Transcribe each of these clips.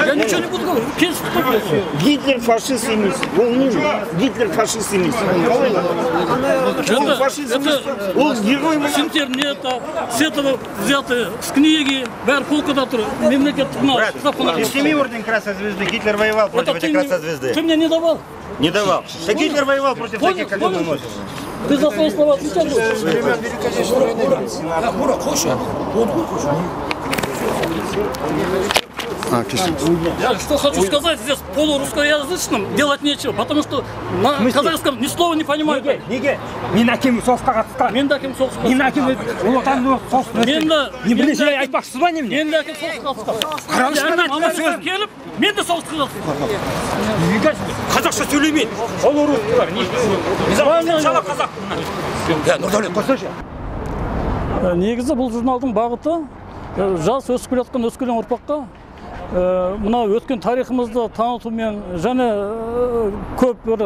Я ничего не буду говорить. Гитлер фашист емес. Ол не? Гитлер фашист емес. Ол фашист емес. Ол герой. С интернета, с этого взяты, с книги, бәрі полкада тұр, мемлекеттік мына кітапхана. Сними орден Красной Звезды. Гитлер воевал против этой Красной Звезды. Ты мне не давал? Не давал. Да Гитлер воевал против таких, как ты носишь. Ты за свои слова отвечать будешь? Я что хочу сказать, здесь полурусскоязычным делать нечего, потому что на казахском ни слова не понимают. Неге? Мен әкем соғысқа қатысқан. Мен де әкем соғысқа қатысқан. Мен әкем Ұлы Отан соғысына. Мен не бірнеше айтпақшысыз ба немене? Мен де әкем соғысқа қатысқан. Келіп, мен де соғысқа қатысқан. Қазақша сөйлемейді. Полурусскийлар. Шала қазақ. Нұрдәулет, қойсайшы. Негізі бұл журналдың бағыты жас өсіп келе жатқан өскелең ұрпаққа мына өткен тарихымызды танытумен және көп бір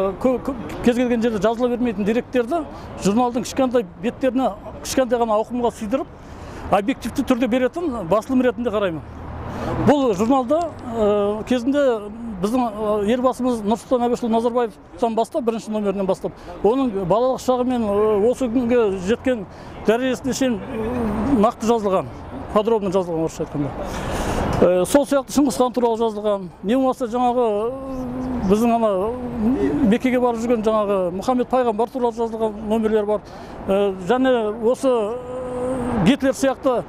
кез келген жерде жазыла бермейтін деректерді журналдың кішкентай беттеріне кішкентай ғана ауқымға сыйдырып объективті түрде беретін басылым ретінде қараймын. Бұл журналда кезінде біздің елбасымыз Нұрсұлтан Әбішұлы Назарбаевтан бастап, бірінші номерінен бастап, оның балалық шағы мен осы күнге жеткен дәрежесіне шейін нақты жазылған, подробно жазылған орысша айтқанда. Сол сияқты Шыңғыс хан туралы жазылған, не болмаса жаңағы біздің ана Меккеге барып жүрген жаңағы Мұхаммед пайғамбар туралы жазылған номерлер бар. Және осы Гитлер сияқты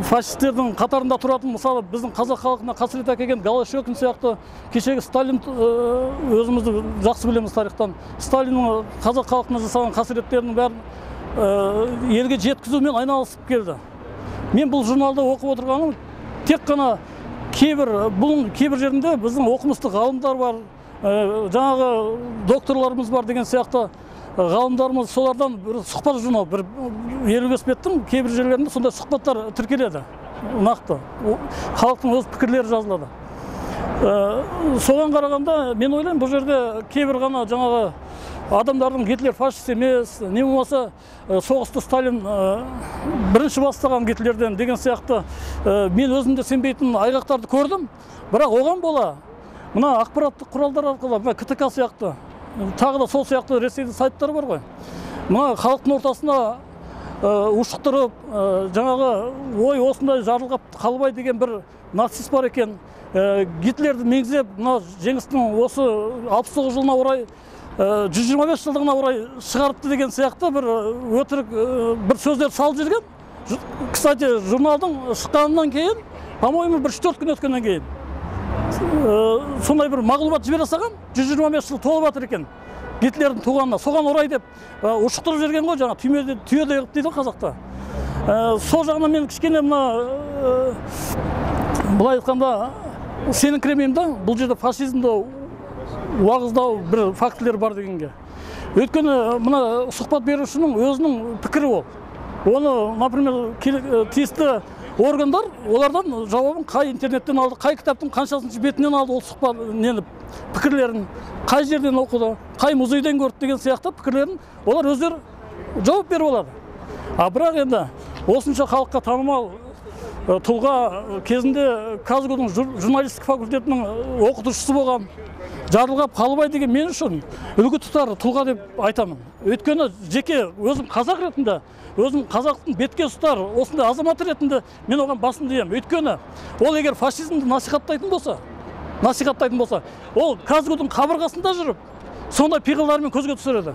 фашистердің қатарында тұратын, мысалы біздің қазақ халқына қасірет әкелген Голощёкин сияқты, кешегі Сталин, өзімізді жақсы білеміз тарихтан, Сталиннің қазақ халқына жасаған қасіреттерінің бәрін елге жеткізумен айналысып келді. Мен бұл журналда оқып отырғаным тек қана кейбір, бұның кейбір жерінде біздің оқымысты ғалымдар бар, жаңағы докторларымыз бар деген сияқты ғалымдарымыз, солардан бір сұхбат журнал, бір 55 беттің кейбір жерлерінде сондай сұхбаттар тіркеледі, нақты халықтың өз пікірлері жазылады. Соған қарағанда мен ойлаймын, бұл жерде кейбір ғана жаңағы адамдардың Гитлер фашист емес, не болмаса соғысты Сталин бірінші бастаған Гитлерден деген сияқты мен өзім де сенбейтін айғақтарды көрдім. Бірақ оған бола мына ақпараттық құралдар арқылы, мына КТК сияқты, тағы да сол сияқты Ресейдің сайттары бар ғой, мына халықтың ортасына ушықтырып, жаңағы ой осындай жарылғап Қалыбай деген бір нацист бар екен, Гитлерді меңзеп мына жеңістің осы 69 жылына орай, 125 жылдығына орай шығарыпты деген сияқты бір өтірік бір сөздер салып жүрген. Кстати, журналдың шыққанынан кейін, по-моему, бір 3-4 күн өткеннен кейін сондай бір мағлұмат жібере салған, 125 жыл толып жатыр екен Гитлердің туғанына, соған орай деп ушықтырып жүрген ғой, жаңа түйедей қылып дейді ғой қазақта. Сол жағынан мен кішкене мына былай айтқанда сеніңкіремеймін да, бұл жерде фашизмді уағыздау бір фактілер бар дегенге. Өйткені мына сұхбат берушінің өзінің пікірі ол. Оны, например, тиісті органдар олардан жауабын қай интернеттен алды, қай кітаптың қаншасыншы бетінен алды ол сұхбат нені пікірлерін, қай жерден оқыды, қай музейден көрді деген сияқты пікірлерін олар өздері жауап беріп алады. А бірақ енді осынша халыққа танымал тұлға, кезінде КазГУ-дің журналистика факультетінің оқытушысы болған Жарылғап Қалыбай деген мен үшін үлгі тұтар тұлға деп айтамын. Өйткені жеке өзім қазақ ретінде, өзім қазақтың бетке ұстар осындай азаматы ретінде мен оған басымды иемін. Өйткені ол егер фашизмді насихаттайтын болса, ол КазГУ-дің қабырғасында жүріп сондай пиғылдармен көзге түсіреді.